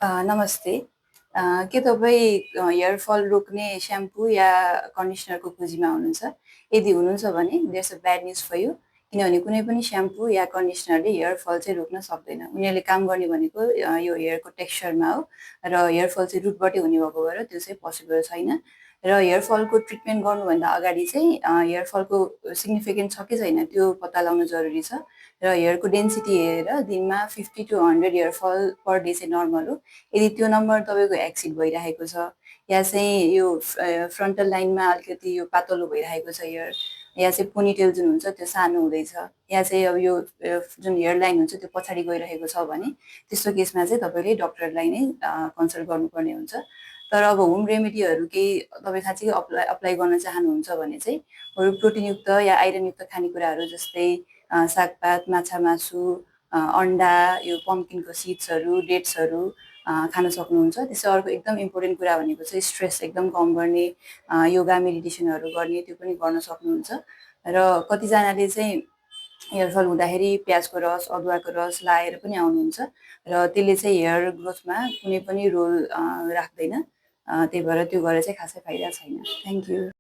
नमस्ते। के तपाईँ हेयर फल रोक्ने स्याम्पू या कन्डिसनरको खोजीमा हुनुहुन्छ? यदि हुनुहुन्छ भने there's a bad news for you. किनभने कुनै पनि स्याम्पू या कन्डिसनरले हेयर फल चाहिँ रोक्न सक्दैन। उनीहरूले काम गर्ने भनेको यो हेयरको टेक्सचरमा हो र हेयर फल चाहिँ रुटबाटै हुने भएको भएर त्यो चाहिँ पोसिबल छैन। र हेयर फलको ट्रिटमेन्ट गर्नुभन्दा अगाडि चाहिँ हेयर फलको सिग्निफिकेन्ट छ कि छैन त्यो पत्ता लगाउन जरुरी छ। र हेयरको डेन्सिटी हेरेर दिनमा 50 to 100 हेयर फल पर डे चाहिँ नर्मल हो। यदि त्यो नम्बर तपाईँको एक्सिड भइरहेको छ या चाहिँ यो फ्रन्टल लाइनमा अलिकति यो पातलो भइरहेको छ हेयर, या चाहिँ पोनीटेल जुन हुन्छ त्यो सानो हुँदैछ, या चाहिँ अब यो जुन हेयर लाइन हुन्छ त्यो पछाडि गइरहेको छ भने त्यस्तो केसमा चाहिँ तपाईँले डक्टरलाई नै कन्सल्ट गर्नुपर्ने हुन्छ। तर अब होम रेमेडीहरू केही तपाईँ साँच्चै अप्लाई गर्न चाहनुहुन्छ भने चाहिँ अरू प्रोटिनयुक्त या आइरनयुक्त खानेकुराहरू जस्तै सागपात, माछा मासु, अन्डा, यो पम्किनको सिड्सहरू, डेट्सहरू खान सक्नुहुन्छ। त्यसै अर्को एकदम इम्पोर्टेन्ट कुरा भनेको चाहिँ स्ट्रेस एकदम कम गर्ने, योगा मेडिटेसनहरू गर्ने, त्यो पनि गर्न सक्नुहुन्छ। र कतिजनाले चाहिँ हेयरफल हुँदाखेरि प्याजको रस, अदुवाको रस लाएर पनि आउनुहुन्छ र त्यसले चाहिँ हेयर ग्रोथमा कुनै पनि रोल राख्दैन। त्यही भएर त्यो गरेर चाहिँ खासै फाइदा छैन। Thank you.